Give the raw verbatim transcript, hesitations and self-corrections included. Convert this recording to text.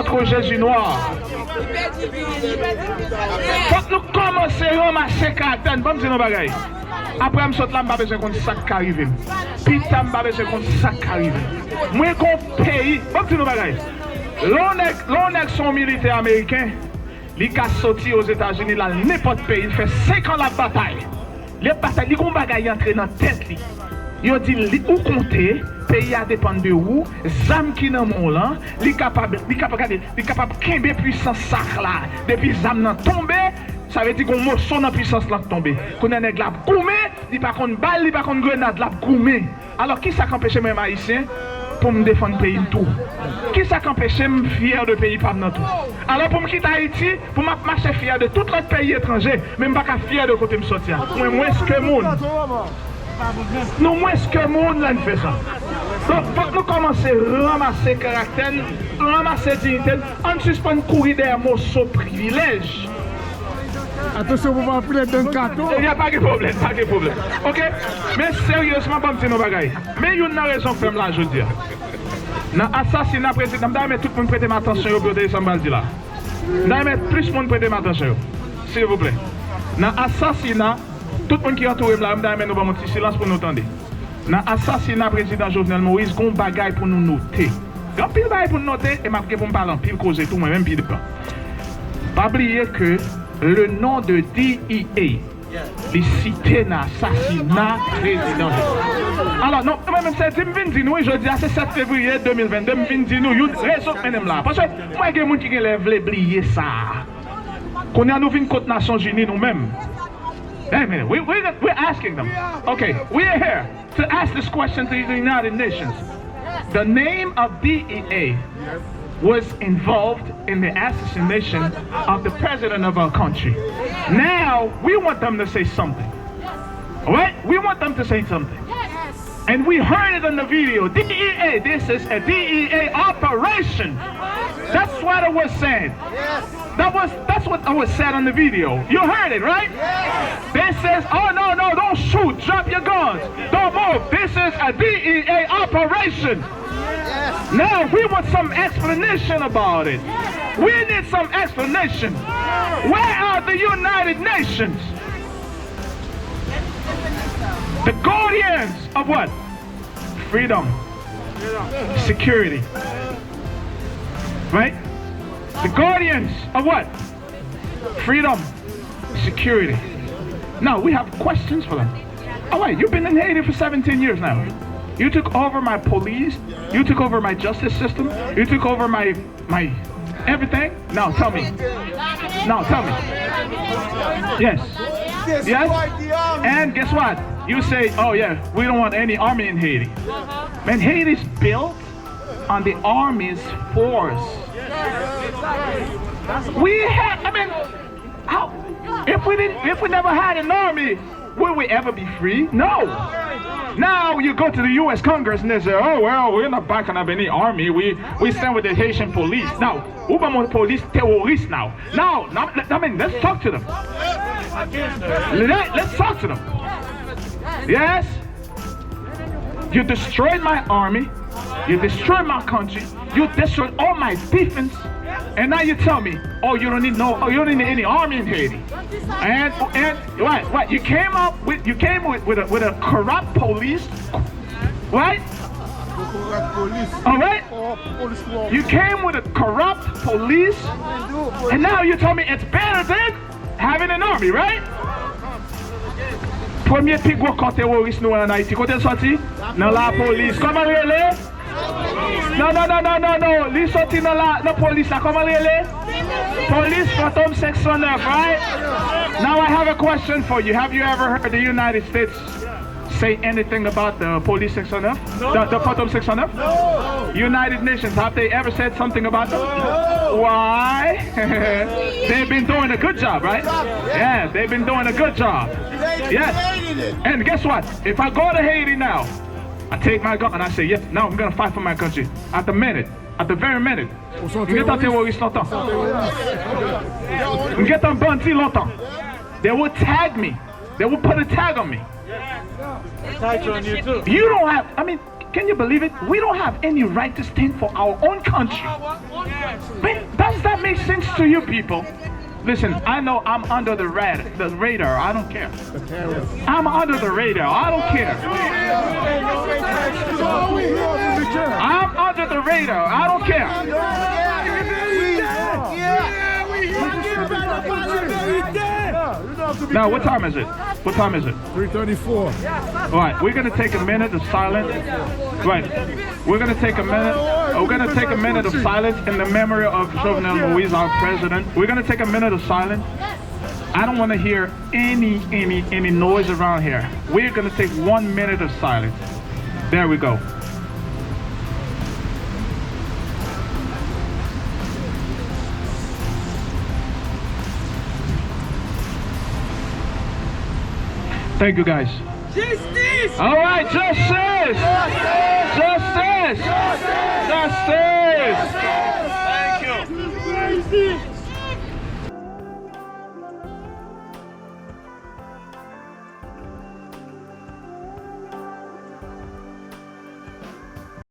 Contre Jésus noir. Fòk nou kòmanse ranmase karaktè n. Ban m di nou bagay. Apre m sot la, m pa bezwen konn sa k ka rive m. Pita, m pa bezwen konn sa k ka rive m. Mwen gon peyi. Ban m di nou bagay. Lè yon nèg, lè yon nèg se yon militè ameriken, li ka soti Ozetazini, l al nenpòt peyi, l fè senk an l ap batay. Li ap batay, li gon bagay antre nan tèt li. Yo di l, li, ou konte, peyi a depann de ou, zam ki nan men w lan, li kapab, li kapab, gade, li kapab kenbe pwisans sa la. Depi zam nan tonbe, sa vle di gon moso nan pwisans lan k tonbe. Kounye a nèg la ap goumen, li pa konn bal, li pa konn grenad, l ap goumen. Alò, kisa k anpeche mwen, m ayisyen, pou m defann peyi m tou? Kisa k anpeche m fyè de peyi pa m nan tou? Alò, pou m kite Ayiti, pou m ap mache fyè de tout lòt peyi etranje, men m pa ka fyè de kote m soti a. Mwen mwens ke moun. Nou mwens ke moun lè n fè sa. Donk, fòk nou kòmanse ranmase karaktè n, ranmase diyite n, ann sispann kouri dèyè moso privilèj. Atansyon pou pa anpile dan kato. Ebyen, pa gen pwoblèm, pa gen pwoblèm. Oke? Men seryezman, ban m di nou bagay. Men youn nan rezon k fè m la jodi a. Nan asasina prezidan, m ta renmen tout moun prete m atansyon yo pou yo tande sa m pral di la. M ta renmen plis moun prete m atansyon yo. Silvouplè. Nan asasina, tout moun ki antoure m la, m ta renmen nou ban m yon ti silans pou nou tande. Nan asasina prezidan Jovenel Moïse, gon bagay pou nou note. Gen anpil bagay pou nou note, e m ap gen pou m pale anpil koze tou, mwen menm pi devan. Pa bliye ke le nom de D E A, li site nan asasina prezidan Jovenel. Alò, non, mwen menm se di m vin di nou, wi, jodi a se sèt fevriye de mil vennde, m vin di nou, youn rezon k mennen m la. Paske mwen gen moun ki genlè vle bliye sa. Kounye a nou vin kot Nasyonzini nou menm. Wait a minute, we, we, we're asking them. Okay, we are here to ask this question to the United Nations. The name of D E A was involved in the assassination of the president of our country. Now, we want them to say something. All right? We want them to say something. And we heard it in the video. D E A, this is a D E A operation. That's what I was saying. That was that's what I was said on the video. You heard it, right? They says, "Oh no, no, don't shoot, drop your guns, don't move. This is a D E A operation." Now we want some explanation about it. We need some explanation. Where are the United Nations? The guardians of what? Freedom. Security. Right? The guardians of what? Freedom. Security. Now, we have questions for them. All right, you've been in Haiti for seventeen years now. You took over my police. You took over my justice system. You took over my my everything. Now tell me. Now tell me. Yes. Yes. And guess what? You say, "Oh yeah, we don't want any army in Haiti." Man, Haiti is built on the army's force. We have, I mean, how, if we didn't, if we never had an army, will we ever be free? No. Now you go to the U S Congress and they say, "Oh, well, we're not backing up any army. We, we stand with the Haitian police." Now, ou ban mwen polis teworis now. Now, now, I mean, let's talk to them. Let, let's talk to them. Yes. You destroyed my army. You destroyed my country. You destroyed all my defense. And now you tell me, "Oh, you don't need no, oh, you don't need any army in Haiti." And and what what you came up with, you came with with a, with a corrupt police, right? All right. You came with a corrupt police, and now you tell me it's better than having an army, right? Premye pi gwo kò teworis nou an Ayiti, kote l sòti? Nan lapolis. Kòman l rele? Non, non, non, non, non, non. Li sòti nan la, nan polis la. Kòman l rele? Polis Fantom senk san nèf, right? Now I have a question for you. Have you ever heard the United States say anything about the Police six oh nine? The, the Phantom six oh nine? United Nations, have they ever said something about them? Why? They've been doing a good job, right? Yeah, they've been doing a good job. Yes. And guess what? If I go to Haiti now, I take my gun and I say, "Yes, now I'm gonna fight for my country." At the minute, at the very minute, m gentan teworis lontan. M gentan bandi lontan. They will tag me. They will put a tag on me. They tag you on YouTube. You don't have, I mean, can you believe it? We don't have any right to stand for our own country. Wait, does that make sense to you people? Listen, I know I'm under the rad, the radar. I don't care. I'm under the radar. I don't care. I'm under the radar. I don't care. Now, what time is it? What time is it? Three thirty-four. All right, we're gonna take a minute of silence. Right. We're gonna take a minute. We're gonna take a minute of silence in the memory of Jovenel Moïse, our president. We're gonna take a minute of silence. I don't want to hear any, any, any noise around here. We're gonna take one minute of silence. There we go. Thank you, guys. Justice! All right, justice! Justice! Justice! Thank you.